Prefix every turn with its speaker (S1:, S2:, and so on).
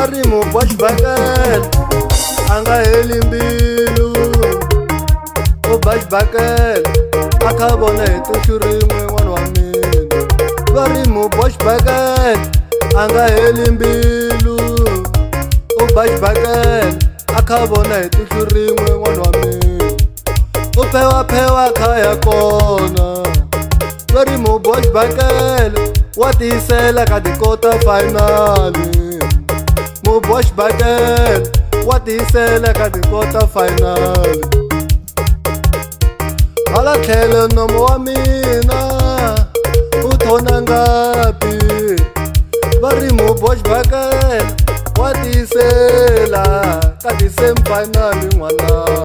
S1: Va ri mubox xibakele a nga heli mbilu, u ba xibakele a kha vona hi tihlo rin'we n'wana wa mina. Va ri mubox xibakele a nga heli mbilu, u ba xibakele a kha vona hi tihlo rin'we n'wana wa mina. U phewaphewa khaya kona, va ri mubox xibakele wa tiyisela ka ti-quarter final. Mubox xibakele wa tiyisela ka ti-quarter final. Hala tlhelo nomo wa mina u thona ngati, va ri mubox xibakele wa tiyisela ka ti-semi final n'wana.